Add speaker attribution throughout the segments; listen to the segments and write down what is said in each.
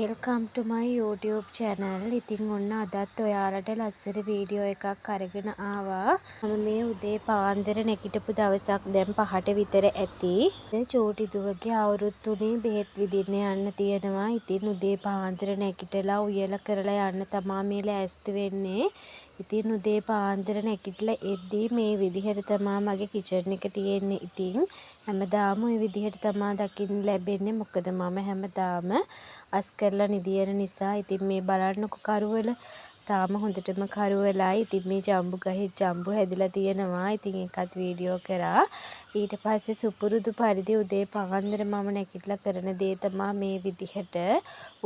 Speaker 1: Welcome to my YouTube channel. ඉතින් ඔන්න අදත් ඔයාලට ලස්සන වීඩියෝ එකක් අරගෙන ආවා. මම මේ උදේ පාන්දර නැගිටපු දවසක්, දැන් 5ට විතර ඇති. චූටි දුවගේ අවුරුදු 3 බෙහෙත් විදින්න යන්න තියෙනවා. ඉතින් උදේ පාන්දර නැගිටලා උයලා කරලා යන්න තමා මේ ලෑස්ති වෙන්නේ. ඉතින් උදේ පාන්දර නැගිටලා එද්දී මේ විදිහට තමා මගේ කිචන් එක තියෙන්නේ. ඉතින් හැමදාම ඔය විදිහට තමා දකින්න ලැබෙන්නේ. මොකද මම හැමදාම අස් කරලා නිදියන නිසා. ඉතින් මේ බලන්නකො කරුවල තාම හොඳටම කරුවලයි. ඉතින් මේ ජම්බු ගහේ ජම්බු හැදිලා තියෙනවා. ඉතින් ඒකත් වීඩියෝ කරා. ඊට පස්සේ සුපුරුදු පරිදි උදේ පාන්දර මම නැගිටලා කරන දේ තමා මේ විදිහට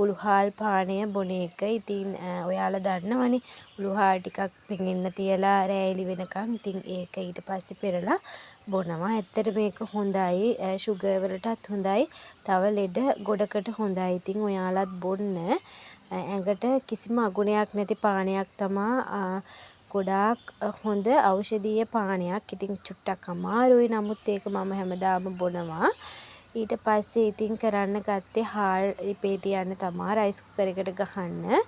Speaker 1: උළුහාල් පානය බොන එක. ඉතින් ඔයාලා දන්නවනේ උළුහාල් ටිකක් පෙඟෙන්න තියලා රෑ එළි වෙනකන්, ඉතින් ඒක ඊට පස්සේ පෙරලා බොනවා. ඇත්තට මේක හොඳයි. ෂුගර් වලටත් හොඳයි. තව ලෙඩ ගොඩකට හොඳයි. ඉතින් ඔයාලත් බොන්න. ඇඟට කිසිම අගුණයක් නැති පානයක් තමා, ගොඩාක් හොඳ ඖෂධීය පානයක්. ඉතින් චුට්ටක් අමාරුයි. නමුත් ඒක මම හැමදාම බොනවා. ඊට පස්සේ ඉතින් කරන්න ගත්තේ හාල් ලිපේ තියන්න තමා, රයිස් කුකර් එකට ගහන්න.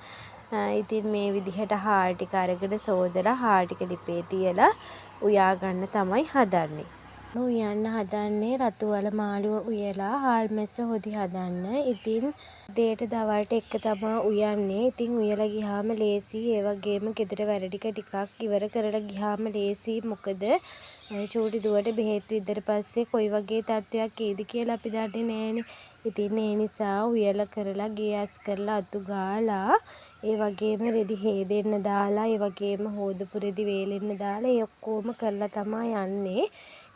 Speaker 1: ඉතින් මේ විදිහට හාල් ටික අරගෙන සෝදලා හාල් ටික ලිපේ තියලා උයා ගන්න තමයි හදන්නේ. උයන්න හදන්නේ රතු අල මාළුව උයලා හාල් මැස්ස හොදි හදන්න. ඉතින් උදේට දවල්ට එක්ක තමා උයන්නේ. ඉතින් උයලා ගිහාම ලේසියි. ඒ වගේම ගෙදර වැඩ ටික ටිකක් ඉවර කරලා ගිහාම ලේසියි. මොකද චූටි දුවට බෙහෙත් විද්දට පස්සේ කොයි වගේ තත්වයක් එයිද කියලා අපි දන්නේ නෑනේ. ඉතින් ඒ නිසා උයලා කරලා, ගේ අස් කරලා, අතු ගාලා, ඒ වගේම රෙදි හේදෙන්න දාලා, ඒ වගේම හෝදපු රෙදි වේලෙන්න දාලා, ඒ ඔක්කොම කරලා තමා යන්නේ.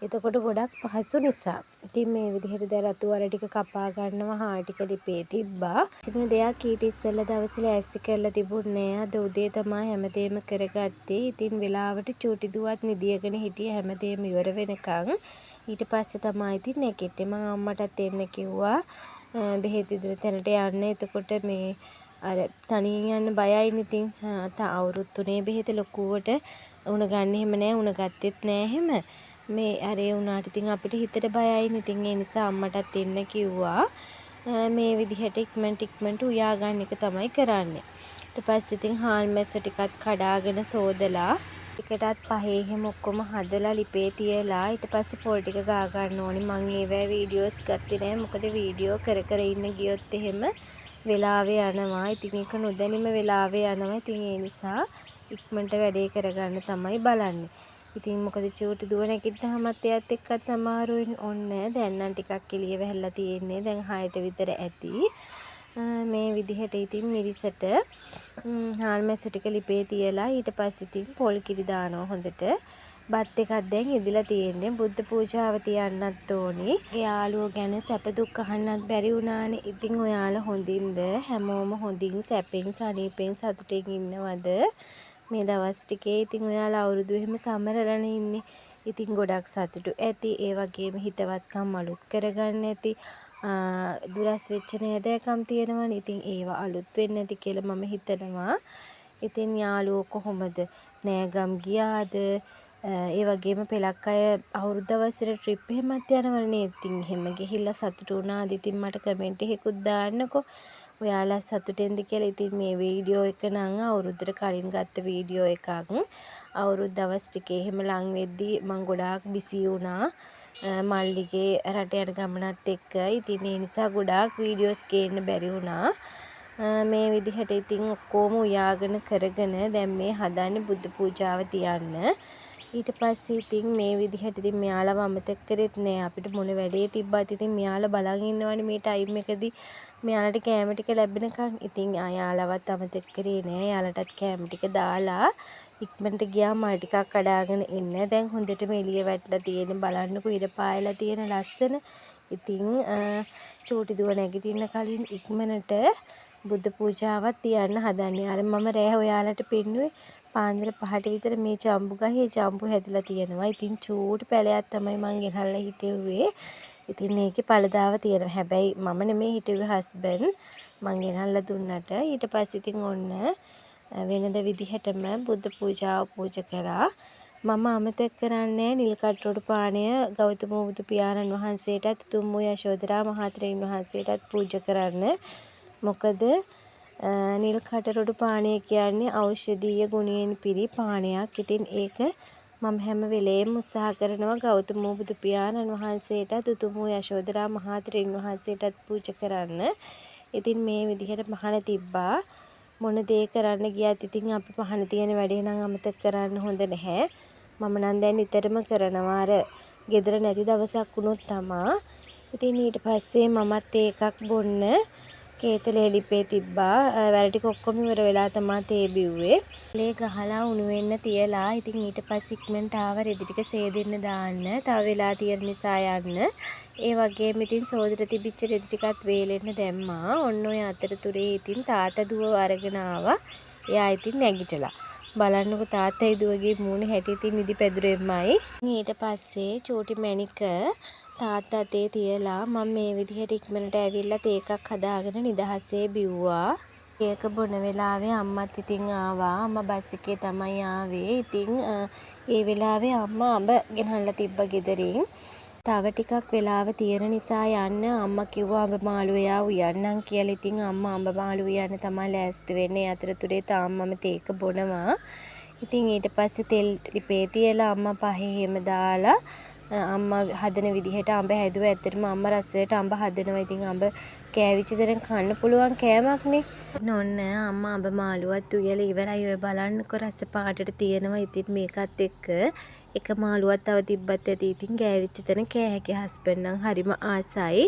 Speaker 1: එතකොට ගොඩක් පහසු නිසා. ඉතින් මේ විදිහට දැන් රතු අල ටික කපා ගන්නවා, හාල් ටික ලිපේ තිබ්බා. කිසිම දෙයක් ඊට ඉස්සෙල්ලා දවසේ ලෑස්ති කරලා තිබුණේ නෑ. අද උදේ තමා හැමදේම කරගත්තේ. ඉතින් වෙලාවට චූටි දුවත් නිදියගෙන හිටියේ හැමදේම ඉවර වෙනකන්. ඊට පස්සේ තමා ඉතින් නැගිට්ටේ. මං අම්මටත් එන්න කිව්වා බෙහෙත් විදින තැනට යන්න. එතකොට මේ අර තනියෙන් යන්න බයයිනේ ඉතින්. අවුරුදු 3 බෙහෙත ලොකුවට උණ ගන්න එහෙම නෑ. උණ ගත්තෙත් නෑ එහෙම. මේ අර ඒ වුණාට ඉතින් අපිට හිතට බයයිනේ. ඉතින් ඒ නිසා අම්මටත් එන්න කිව්වා. මේ විදිහට ඉක්මනට ඉක්මනට උයා ගන්න එක තමයි කරන්නේ. ඊට පස්සේ ඉතින් හාල් මැස්ස ටිකත් කඩාගෙන සෝදලා එකටත් පහේ එහෙම ඔක්කොම හදලා ලිපේ තියලා ඊට පස්සේ පොල් ටික ගා ගන්න ඕනේ. මං ඒවැ වීඩියෝස් ගත්තේ නෑ. මොකද වීඩියෝ කර කර ඉන්න ගියොත් එහෙම වෙලාව යනවා. ඉතින් ඒක නොදැනීම වෙලාව යනවා. ඉතින් ඒ නිසා ඉක්මනට වැඩේ කරගන්න තමයි බලන්නේ. ඉතින් මොකද චූටි දුව නැගිට්ටහමත් එයාත් එක්කත් අමාරුයිනේ. ඔන්න දැන් නම් ටිකක් එළිය වැහැලා තියෙන්නේ. දැන් 6ට විතර ඇති. මේ විදිහට ඉතින් මිරිසට හාල් මැස්ස ටික ලිපේ තියලා ඊට පස්සේ ඉතින් පොල් කිරි දානවා හොඳට. බත් එකක් දැන් ඉදිලා තියෙන්නේ. බුද්ධ පූජාව තියන්නත් ඕනි. යාළුවෝ ගැන සැප දුක් අහන්නත් බැරි වුණානේ. ඉතින් ඔයාලා හොඳින්ද? හැමෝම හොඳින් සැපෙන් සනීපෙන් සතුටින් ඉන්නවද? මේ දවස් ටිකේ ඉතින් ඔයාලා අවුරුදු එහෙම සමරලානේ ඉන්නේ. ඉතින් ගොඩක් සතුටු ඇති. ඒ වගේම හිතවත්කම් අලුත් කරගන්න ඇති. දුරස් වෙච්ච නෑදෑකම් තියෙනවනේ. ඉතින් ඒවා අලුත් වෙන්න ඇති කියලා මම හිතනවා. ඉතින් යාළුවෝ කොහොමද? නෑගම් ගියාද? ඒ වගේම පෙලක් අය අවුරුදු දවස්වල ට්‍රිප් එහෙමත් යනවනේ නේද? ඉතින් එහෙම ගිහිල්ලා සතුටු වුණාද? ඉතින් මට කමෙන්ට් එකකුත් දාන්නකෝ. ඔයාලා සතුටෙන්ද කියලා. ඉතින් මේ වීඩියෝ එක නම් අවුරුද්දට කලින් ගත්ත වීඩියෝ එකක්. අවුරුදු දවස් ටිකේ එහෙම ලං වෙද්දී මං ගොඩාක් බිසී වුණා. මල්ලිගේ රට යන ගමනත් එක්ක. ඉතින් ඒ නිසා ගොඩාක් වීඩියෝස් ගේන්න බැරි වුණා. මේ විදිහට ඉතින් ඔක්කොම උයාගෙන කරගෙන දැන් මේ හදන්නේ බුද්ධ පූජාව තියන්න. ඊට පස්සේ ඉතින් මේ විදිහට ඉතින් මෙයාලව අමතක කරෙත් නෑ. අපිට මොන වැඩේ තිබ්බත් ඉතින් මෙයාලා බලන් ඉන්නවනේ මේ ටයිම් එකදී මෙයාලට කෑම ටික ලැබෙනකන්. ඉතින් එයාලවත් අමතක කරේ නෑ. එයාලටත් කෑම ටික දාලා ඉක්මනට ගියා මල් ටිකක් කඩාගෙන එන්න. දැන් හොඳටම එළිය වැටිලා තියෙන්නේ. බලන්නකෝ ඉර පායලා තියෙන ලස්සන. ඉතින් චූටි දුව නැගිටින්න කලින් ඉක්මනට බුද්ධ පූජාවක් තියන්න හදන්නේ. අර මම රෑ ඔයාලට පෙන්නුවේ පාන්දර 5ට විතර මේ ජම්බු ගහේ ජම්බු හැදිලා තියෙනවා. ඉතින් චූටි පැලයක් තමයි මං ගෙනල්ලා හිටෙව්වේ. ඉතින් ඒකේ පළදාව තියෙනවා. හැබැයි මම නෙමෙයි හිටෙව්වේ, හස්බන්ඩ්. මං ගෙනල්ලා දුන්නට. ඊට පස්සේ ඉතින් ඔන්න වෙනද විදිහටම බුද්ධ පූජාව පූජා කරා. මම අමතක කරන්නේ නිල් කටරොටු පානය ගෞතම බුදු පියාණන් වහන්සේටත් උතුම් වූ යශෝධරා මහතෙරින් වහන්සේටත් පූජා කරන්න. මොකද නිල් කටරොඩු පානය කියන්නේ ඖෂධීය ගුණයෙන් පිරි පානයක්. ඉතින් ඒක මම හැම වෙලේම උත්සාහ කරනවා ගෞතම වූ බුදු පියාණන් වහන්සේටත් උතුම් වූ යශෝධරා මහා තෙරින් වහන්සේටත් පූජා කරන්න. ඉතින් මේ විදිහට පහන තිබ්බා. මොන දේ කරන්න ගියත් ඉතින් අපි පහන තියන වැඩේ නම් අමතක කරන්න හොඳ නැහැ. මම නම් දැන් නිතරම කරනවා, අර ගෙදර නැති දවසක් වුණොත් තමා. ඉතින් ඊට පස්සේ මමත් තේ එකක් බොන්න කේතලේ ලිපේ තිබ්බා. වැඩ ටික ඔක්කොම ඉවර වෙලා තමා තේ බිව්වේ. ලේ ගහලා උණු වෙන්න තියලා ඉතින් ඊට පස්සේ ඉක්මනට ආව රෙදි ටික සේදෙන්න දාන්න. තව වෙලා තියෙන නිසා යන්න. ඒ වගේම ඉතින් සෝදලා තිබිච්ච රෙදි ටිකත් වේලෙන්න දැම්මා. ඔන්න ඔය අතරතුරේ ඉතින් තාත්තා දුවව අරගෙන ආවා. එයා ඉතින් නැගිටලා. බලන්නකො තාත්තයි දුවගේ මූණ හැටි, ඉතින් නිදි පැදුරෙන්මයි. ඊට පස්සේ චූටි මැණික තාත්තා අතේ තියලා මම මේ විදිහට ඉක්මනට ඇවිල්ලා තේ එකක් හදාගෙන නිදහසේ බිව්වා. තේ එක බොන වෙලාවේ අම්මත් ඉතින් ආවා. අම්මා බස් එකේ තමයි ආවේ. ඉතින් ඒ වෙලාවේ අම්මා අඹ ගෙනල්ලා තිබ්බා ගෙදරින්. තව ටිකක් වෙලාව තියෙන නිසා යන්න අම්මා කිව්වා අඹ මාළු එයා උයන්නම් කියලා. ඉතින් අම්මා අඹ මාළු උයන්න තමා ලෑස්ති වෙන්නේ. ඒ අතරතුරේ තාම මම තේ එක බොනවා. ඉතින් ඊට පස්සේ තෙල් ලිපේ තියලා අම්මා පහේ එහෙම දාලා අම්මා හදන විදිහට අඹ හැදුවා. ඇත්තටම අම්මා රසට අඹ හදනවා. ඉතින් අඹ කෑවිච්ච තැන කන්න පුළුවන් කෑමක්නේ. ඔන්න අම්මා අඹ මාළුවත් උයලා ඉවරයි. ඔය බලන්නකෝ රස පාටට තියෙනවා. ඉතින් මේකත් එක්ක එක මාළුවක් තව තිබ්බත් ඇති. ඉතින් ගෑවිච්ච තැන කෑ හැකි. හස්බන්ඩ් නම් හරිම ආසයි.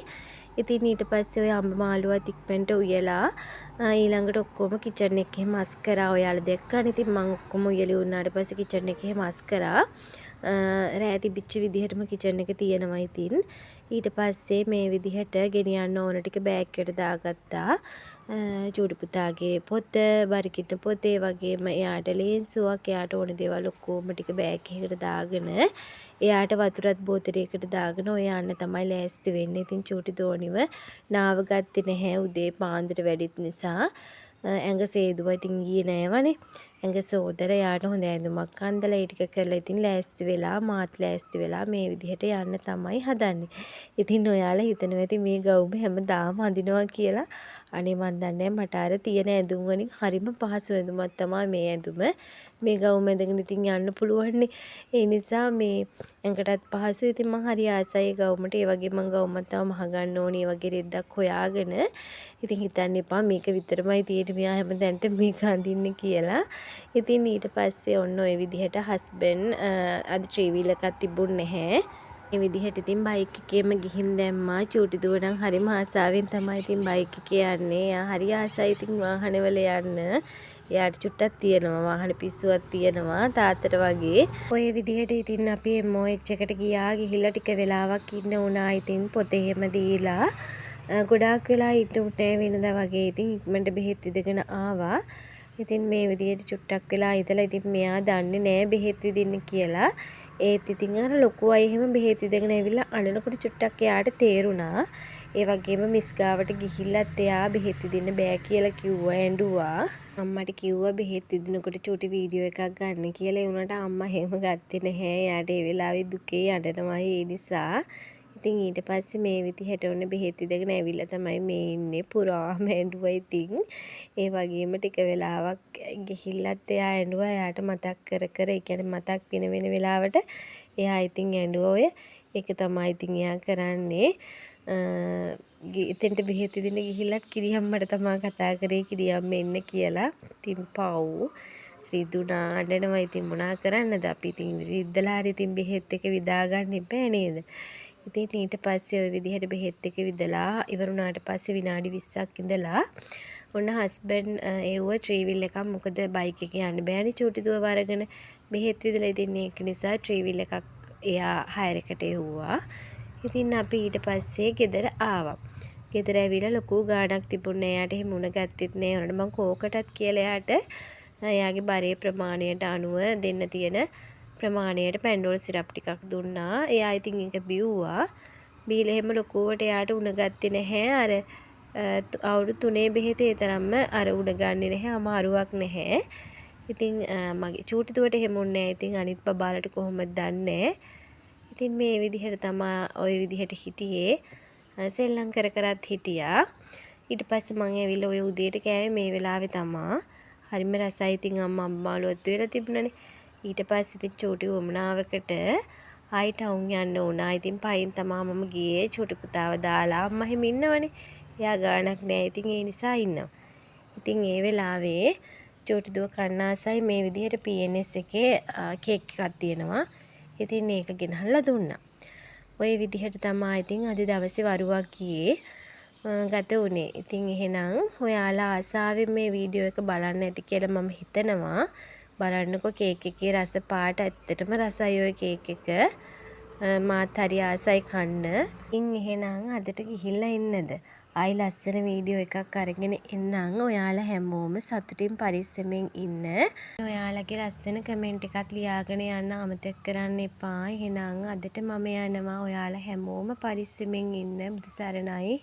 Speaker 1: ඉතින් ඊට පස්සේ ඔය අඹ මාළුවත් ඉක්මනට උයලා ඊළඟට ඔක්කොම කිචන් එකේ මස් කරා. ඔයාලා දැක්කනේ ඉතින් මං ඔක්කොම උයලා ඉවර වුණාට පස්සේ කිචන් එකේ මස් කරා. රෑ තිබිච්ච විදිහටම කිචන් එක තියෙනවා ඉතින්. ඊට පස්සේ මේ විදිහට ගෙනියන්න ඕන ටික බෑග් එකට දාගත්තා. චූටි පුතාගේ පොත, බරිකින්න පොත, ඒ වගේම එයාට ලේන්සුවක්, එයාට ඕන දේවල් ඔක්කොම ටික බෑග් එකකට දාගෙන, එයාට වතුරත් බෝතලයකට දාගෙන ඔය යන්න තමයි ලෑස්ති වෙන්නේ. ඉතින් චූටි දෝනිව නාව ගත්තේ නැහැ උදේ පාන්දර වැඩිත් නිසා. ඇඟ සේදුවා, ඉතින් ඊයේ නෑවනේ. ඇඟ සෝදලා එයාට හොඳ ඇඳුමක් අන්දලා ඒ ටික කරලා ඉතින් ලෑස්ති වෙලා මාත් ලෑස්ති වෙලා මේ විදිහට යන්න තමයි හදන්නේ. ඉතින් ඔයාලා හිතනවා ඇති මේ ගවුම හැමදාම අඳිනවා කියලා. අනේ මන් දන්නේ නෑ, මට අර තියෙන ඇඳුම් වලින් හරිම පහසු ඇඳුමක් තමා මේ ඇඳුම. මේ ගවුම ඇඳගෙන ඉතින් යන්න පුළුවන්නේ. ඒ නිසා මේ ඇඟටත් පහසුයි. ඉතින් මං හරි ආසයි ඒ ගවුමට. ඒ වගේ මං ගවුමක් තව මහගන්න ඕනේ ඒ වගේ රෙද්දක් හොයාගෙන. ඉතින් හිතන්න එපා මේක විතරමයි තියෙන්නේ, මෙයා හැමතැනටම මේක අඳින්නේ කියලා. ඉතින් ඊට පස්සේ ඔන්න ඔය විදිහට හස්බන්ඩ් අද ත්‍රීවීල් එකක් තිබුණ නැහැ. මේ විදිහට ඉතින් බයික් එකේම ගිහින් දැම්මා. චූටි දුව නම් හරිම ආසාවෙන් තමයි ඉතින් බයික් එකේ යන්නේ. එයා හරි ආසයි ඉතින් වාහනවල යන්න. එයාට චුට්ටක් තියෙනවා වාහන පිස්සුවක් තියෙනවා තාත්තට වගේ. ඔය විදිහට ඉතින් අපි MOH එකට ගියා. ගිහිල්ලා ටික වෙලාවක් ඉන්න වුණා. ඉතින් පොත එහෙම දීලා ගොඩාක් වෙලා ඉන්න උනේ නෑ වෙනදා වගේ. ඉතින් ඉක්මනට බෙහෙත් විදගෙන ආවා. ඉතින් මේ විදිහට චුට්ටක් වෙලා ඉඳලා ඉතින් මෙයා දන්නේ නෑ බෙහෙත් විදින්න කියලා. ඒත් ඉතින් අර ලොකු අය එහෙම බෙහෙත් විදගෙන ඇවිල්ලා අඬනකොට චුට්ටක් එයාට තේරුණා. ඒ වගේම මිස් ගාවට ගිහිල්ලත් එයා බෙහෙත් විදින්න බෑ කියලා කිව්වා, ඇඬුවා. අම්මට කිව්වා බෙහෙත් විදිනකොට චූටි වීඩියෝ එකක් ගන්න කියලා. ඒ වුණාට අම්මා එහෙම ගත්තේ නැහැ. එයාට ඒ වෙලාවේ දුකේ අඬනවා ඒ නිසා. ඉතින් ඊට පස්සේ මේ විදිහට ඔන්න බෙහෙත් විදගෙන ඇවිල්ලා තමයි මේ ඉන්නේ. පුරාම ඇඬුවා ඉතින්. ඒ වගේම ටික වෙලාවක් ගිහිල්ලත් එයා ඇඬුවා. එයාට මතක් කර කර, ඒ කියන්නේ මතක් වෙන වෙන වෙලාවට එයා ඉතින් ඇඬුවා ඔය. ඒක තමයි ඉතින් එයා කරන්නේ. එතෙන්ට බෙහෙත් විදින්න ගිහිල්ලත් කිරිඅම්මට තමා කතා කරේ කිරිඅම්ම එන්න කියලා. ඉතින් පව්. රිදුනා, අඬනවා. ඉතින් මොනා කරන්නද අපි ඉතින් රිද්දලා හරි ඉතින් බෙහෙත් එක විදා ගන්න එපා නේද? ඉතින් ඊට පස්සේ ඔය විදිහට බෙහෙත් එක විදලා ඉවර වුණාට පස්සේ විනාඩි 20ක් ඉඳලා ඔන්න හස්බන්ඩ් එව්වා ත්‍රීවිල් එකක්. මොකද බයික් එකේ යන්න බෑනේ චූටි දුවව අරගෙන බෙහෙත් විදලා. ඉතින් ඒක නිසා ත්‍රීවිල් එකක් එයා හයර් එකට එව්වා. ඉතින් අපි ඊට පස්සේ ගෙදර ආවා. ගෙදර ඇවිල්ලා ලොකු ගාණක් තිබුණේ නෑ. එයාට එහෙම උණ ගත්තෙත් නෑ. උනට මං කෝකටත් කියලා එයාට එයාගේ බරේ ප්‍රමාණයට අනුව දෙන්න තියෙන ප්‍රමාණයට පැන්ඩෝල් සිරප් ටිකක් දුන්නා. එයා ඉතින් ඒක බිව්වා. බීලා එහෙම ලොකුවට එයාට උණ ගත්තේ නැහැ. අර අවුරුදු 3 බෙහෙත ඒ තරම්ම අර උණ ගන්නෙ නැහැ. අමාරුවක් නැහැ. ඉතින් මගේ චූටි දුවට එහෙම උන්නේ නෑ. ඉතින් අනිත් බබාලට කොහොමද දන්නේ නෑ. ඉතින් මේ විදිහට තමා ඔය විදිහට හිටියේ. සෙල්ලම් කර කරත් හිටියා. ඊට පස්සේ මං ඇවිල්ලා ඔය උදේට කෑවේ මේ වෙලාවේ තමා. හරිම රසයි ඉතින් අම්මා අඹ මාළුවත් උයලා තිබුණනේ. ඊට පස්සේ ඉතින් චූටි උවමනාවකට ආයි ටවුන් යන්න වුණා. ඉතින් පයින් තමා මම ගියේ චූටි පුතාව දාලා. අම්මා එහෙම ඉන්නවනේ. එයා ගාණක් නෑ. ඉතින් ඒ නිසා ඉන්නවා. ඉතින් ඒ වෙලාවේ චූටි දුව කන්න ආසයි මේ විදිහට PNS එකේ කේක් එකක් තියෙනවා. ඉතින් ඒක ගෙනහල්ලා දුන්නා. ඔය විදිහට තමා ඉතින් අද දවසේ වරුවක් ගියේ. ගත වුණේ. ඉතින් එහෙනම් ඔයාලා ආසාවෙන් මේ වීඩියෝ එක බලන්න ඇති කියලා මම හිතනවා. බලන්නකෝ කේක් එකේ රස පාට ඇත්තටම රසයි ඔය කේක් එක. මාත් හරි ආසයි කන්න. ඉතින් එහෙනම් අදට ගිහිල්ලා එන්නද? ආයි ලස්සන වීඩියෝ එකක් අරගෙන එන්නම්. ඔයාලා හැමෝම සතුටින් පරිස්සමෙන් ඉන්න. ඔයාලගේ ලස්සන කමෙන්ට් එකත් ලියාගෙන යන්න අමතක කරන්න එපා. එහෙනම් අදට මම යනවා. ඔයාලා හැමෝම පරිස්සමෙන් ඉන්න. බුදු සරණයි.